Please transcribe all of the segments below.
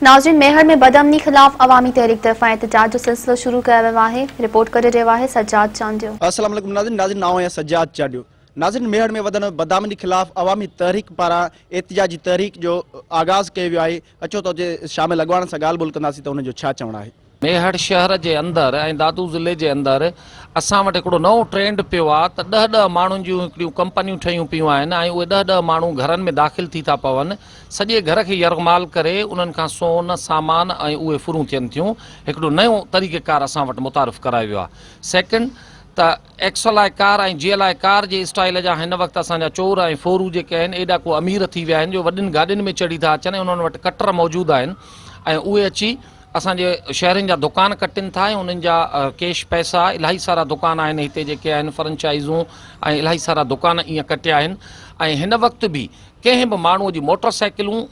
ناظرين ميهڙ ۾ بدامني خلاف عوامي تحريڪ طرفان احتجاج جو سلسلو شروع ڪيو ويو آهي، رپورٽ ڪري رهيو آهي سجاد چانڊيو. السلام عليڪم ناظرين ناظرين آئون آهيان سجاد چانڊيو ناظرين ميهڙ ۾ وڌندڙ بدامني خلاف عوامي تحريڪ پاران احتجاجي تحريڪ جو آغاز ڪيو ويو آهي اچو ته اتي شامل اڳواڻن سان ڳالهه ٻولهه ڪنداسين ته انهن جو ڇا چوڻ آهي. ميهڙ شهر جي اندر ۽ دادو ضلعي جي اندر اسان وٽ هڪڙو نئون ٽرينڊ پيو آ ته ڏهه ڏهه ماڻهن جون هڪڙيون ڪمپنيون ٺهيون پيون آهن ۽ اهي ڏهه ڏهه ماڻهو گهرن ۾ داخل ٿي ٿا پون سڄي گهر کي يرغمال ڪري انهن کان سون، سامان ۽ اهي ڦرون ٿين ٿيون هڪڙو نئون طريقه ڪار اسان وٽ متعارف ڪرايو ويو آ سيڪنڊ ته ايڪسل I ڪار ۽ جي ايل I ڪار جي اسٽائيل جا هن وقت اسان جا چور ۽ ڦورو جيڪي آهن ايڏا ڪو امير ٿي ويا آهن جو وڏين گاڏين ۾ چڙهي ٿا اچن ۽ انهن وٽ ڪٽر موجود آهن ۽ اهي اچي اسان جي شهرين جا دڪان ڪٽين ٿا ۽ انهن جا ڪيش پئسا الاهي سارا دڪان آهن هتي جيڪي آهن فرنچائزون ۽ الاهي سارا دڪان ائين ڪٽيا آهن ۽ هن وقت به ڪنهن به ماڻهو جي موٽر سائيڪلون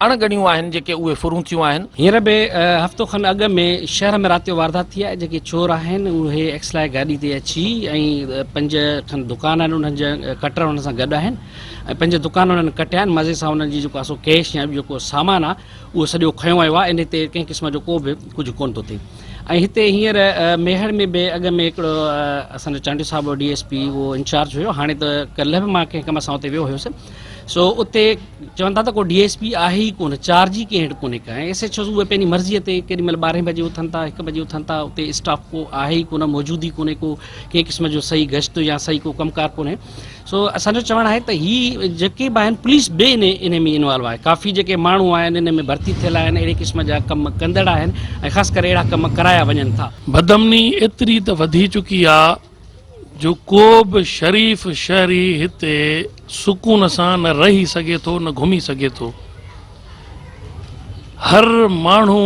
اڻ ڳڻيون آهن جيڪي اهي ڦرون ٿيون آهن. هينئر به هفتو کن اڳ ۾ شهر ۾ رات جو واردات ٿي آهي جيڪي چور آهن اهي ايڪسلائي گاڏي تي اچي ۽ پنج کن دڪان آهن انهن جا ڪٽر انهن سان گڏ آهن ۽ پنج دڪان انهن ڪٽيا آهن مزي سان انهن جي جيڪو آهي سو ڪيش يا ٻيو جيڪو سامان آهي اهو سڄو کنيو ويو آهي ان تي ڪنهن قسم جو ڪو به ڪجهه ڪونه ٿو ٿئي ۽ هتي هينئر ميهڙ ۾ به اڳ ۾ هڪڙو اسان جو چانڊيو صاحب ڊي ايس پي اهو انچارج هيو هاڻي ته ڪلهه به مان ڪنهن ڪم سان اتي ويو هيس سو اتي چون ٿا ته ڪو ڊي ايس پي آهي ئي ڪونه چارج ئي ڪنهن وٽ ڪونهي ڪا ۽ ايس ايڇ اوز اهي پنهنجي مرضيء تي ڪيڏي مهل ٻارهين بجي اٿن ٿا هڪ بجي اٿن ٿا اتي اسٽاف ڪو آهي ئي ڪونه موجود ئي ڪونهي ڪو ڪنهن قسم جو صحيح گشت يا صحيح ڪو ڪم ڪار ڪونهي سو اسان جو چوڻ آهي ته هي جيڪي به آهن پوليس به انهي انهي ۾ انوالو آهي ڪافي جيڪي ماڻهو آهن انهي ۾ ڀرتي ٿيل آهن اهڙي قسم جا ڪم ڪندڙ آهن ۽ خاص ڪري اهڙا ڪم ڪرايا وڃن ٿا. بدامني ايتري ته وڌي چڪي آ جو ڪو به شريف شهري هتي سڪون سان نه رهي سگهي ٿو نه گهمي سگهي ٿو. هر ماڻهو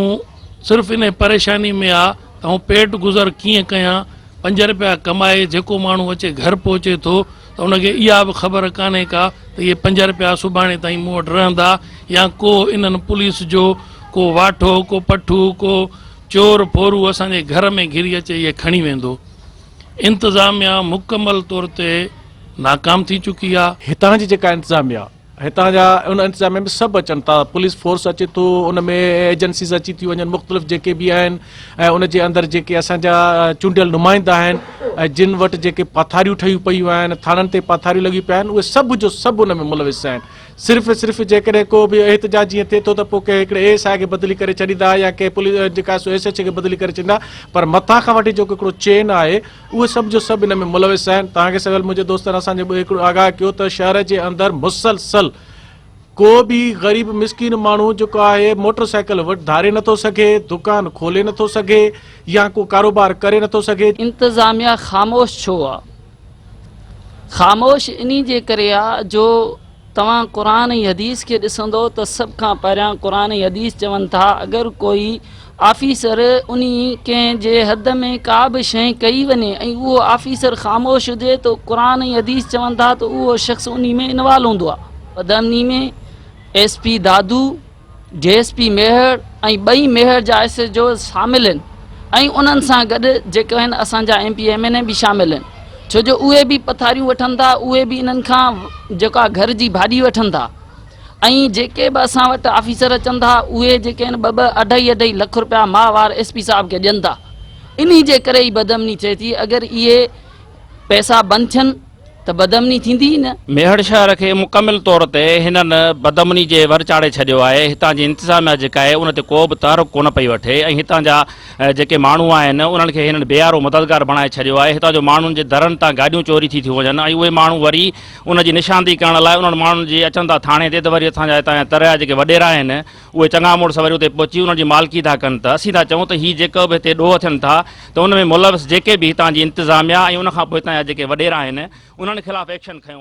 صرف انهي پريشاني ۾ آ ته آئون پيٽ گذر ڪيئن ڪيان پنج رپيا ڪمائي جيڪو ماڻهو اچي گهر پهچي ٿو ته ان کي اها به خبر ڪانهي ڪا ته اهي پنج رپيا سڀاڻي تائين مون وٽ رهندا يا ڪو انهن پوليس جو ڪو واٺو ڪو پٺو ڪو چور ڦورو اسان جي گهر ۾ گهري اچي اهي کڻي ويندو. انتظاميا مڪمل طور تي ناڪام ٿي چڪي آ. هتان جي جيڪا انتظاميا هتان جا ان انتظاميا ۾ سڀ اچن ٿا پوليس فورس اچي ٿو ان ۾ ايجنسيز اچي ٿيون وڃن مختلف جيڪي به آهن ۽ ان جي اندر جيڪي اسان جا چونڊيل نمائندا آهن ۽ جن وٽ جيڪي پاٿاريون ٺهيون پيون آهن ٿاڻن تي پاٿاريون لڳيون پيون آهن اهي سڀ جو سڀ ان ۾ ملوث آهن صرف صرف جيڪڏهن ڪو به احتجاج جيئن ٿئي ٿو ته پوء ڪنهن هڪڙي اي ايس I کي بدلي ڪري ڇڏيندا يا ڪنهن پوليس جيڪا سو ايس ايڇ کي بدلي ڪري ڇڏيندا پر مٿان کان وٺي جيڪو هڪڙو چين آهي اهي سڀ جو سڀ ان ۾ ملوث آهن. توهان کي سويل منهنجي دوستن اسان جي هڪڙو آگاهه ڪيو ته شهر جي اندر مسلسل ڪو به غريب مسڪين ماڻهو جيڪو آهي موٽر سائيڪل وٽ ڌاري نٿو سگهي، دڪان کولي نٿو سگهي يا ڪو ڪاروبار ڪري نٿو سگهي. انتظاميا خاموش ڇو آ؟ خاموش انهي جي ڪري آ جو توهان قرآن ۽ حديث کي ڏسندو ته سڀ کان پهريان قرآن ۽ حديث چون ٿا اگر ڪوئي آفيسر انهي ڪنهن جي حد ۾ ڪا به شيء ڪئي وڃي ۽ اهو آفيسر خاموش هجي ته قرآن ۽ حديث چون ٿا ته اهو شخص انهي ۾ انوالو هوندو آهي. بدامني ۾ S P Dadu, D S P Mehar ۽ ٻئي ميهڙ جا ايس ايڇ اوز شامل آهن ۽ انهن سان گڏ جيڪي آهن اسان جا ايم پي ايم اين اي به شامل آهن ڇو جو اهي به پٿاريون وٺن ٿا اهي به انهن کان جيڪا گهر جي ڀاڄي وٺن ٿا ۽ جيڪي به اسان وٽ آفيسر اچن ٿا اهي جيڪي آهن ٻه ٻه اڍائي اڍائي لک روپيا ماهوار ايس پي صاحب کي ڏين ٿا انهي جي ڪري ئي بدامني ٿئي ٿي اگر اهي پئسا بند ٿين ته بدامني ٿيندي ئي نه. ميهڙ شهر کي مڪمل طور تي هنن بدامني جي ور چاڙهي ڇڏيو آهي، هتان جي انتظاميا جيڪا آهي ان تي ڪو به تحرڪ ڪونه پئي وٺي ۽ هتان جا جيڪي ماڻهو آهن انهن کي هنن بي يارو مددگار بڻائي ڇڏيو آهي، هتان جو ماڻهن جي درن تان گاڏيون چوري ٿي ٿيون وڃن ۽ اهي ماڻهو وري ان جي نشاندهي ڪرڻ لاء انهن ماڻهن جي اچن ٿا ٿاڻي تي ته وري اسان جا هتان جا تر جا جيڪي وڏيرا آهن اهي چڱا مڙس وري اتي پهچي انهن جي مالڪي ٿا ڪن ته اسين ٿا چئون ته هي جيڪو به هتي ڏوهه ٿين ٿا ته ان ۾ ملوث جيڪي به هتان جي انتظاميا ۽ ان کان پوء هتان جا جيڪي وڏيرا آهن انهن خلاف ايڪشن کنيو وڃي.